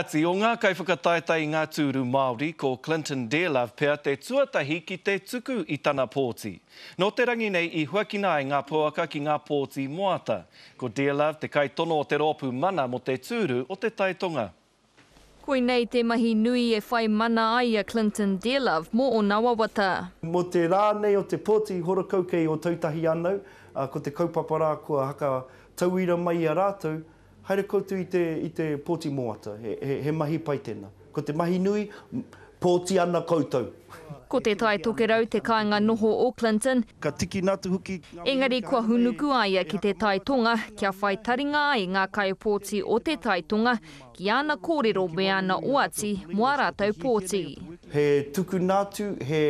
Ati, o ngā kaiwhakataetae i ngā tūru Māori, ko Clinton Dearlove pea te tuatahi ki te tuku i tana pōti. Nō te rangi nei i huakina ai ngā pouaka ki ngā pōti moata. Ko Dearlove te kaitono o te rōpū Mana mō te tūru o Te Tai Tonga. Koinei te mahi nui e whai mana ai a Clinton Dearlove mō ōna wawata. Mō te rā nei o te pōti, horakau kei Ōtautahi anau, ko te kaupapa rā kua haka tauira mai i a rātou, Haere koutou i te, i te pōti mōata. He, he, he mahi pai tēnā. Ko te mahi nui, pōti ana koutou. Ko Te Tai Tokerau te kāinga noho o Clinton. Ka tikina atu hoki. Engari kua hunuku a ia ki Te Tai Tonga kia whai taringa ai ngā kaipōti o Te Tai Tonga ki āna kōrero me āna oati mō ā rātou pōti. He tukuna atu, he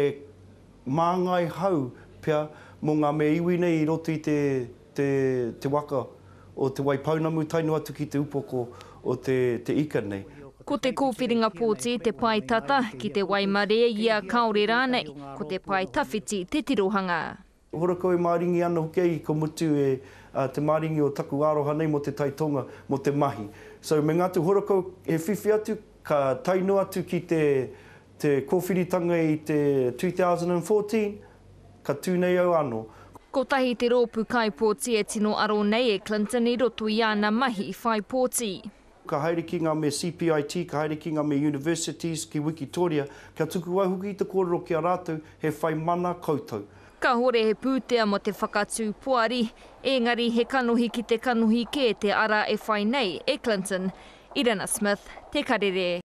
māngai hau pea mō ngā mea iwi nei i roto i te, te, te waka o Te Waipounamu tae noa atu ki te upoko o te te ika nei. Ko te kōwhiringa pōti te pae tata, ki te waimarie ia kāore rānei, ko te pae tawhiti te tirohanga. Horakau e māringi ana hoki ai ka mutu e te māringi o taku aroha nei mō te Tai Tonga, mō te mahi. So me ngā atu horakau he whiwhi atu ka tae noa atu ki te te kōwhiritanga i te 2014, Ka tū nei au ano. Kotahi te rōpū kaipōti e tino aro nei e Clinton i roto i āna mahi whai pōti. Ka haere ki ngā me CPIT, ka haere ki ngā me universities, ki Wikitoria, kia tuku ai hoki i te kōrero ki a rātou, he whai mana koutou. Kāhore he pūtea mō te whakatū poari, ēngari he kanohi ki te kanohi kē te ara e whai nei e Clinton. Irena Smith, Te Karere.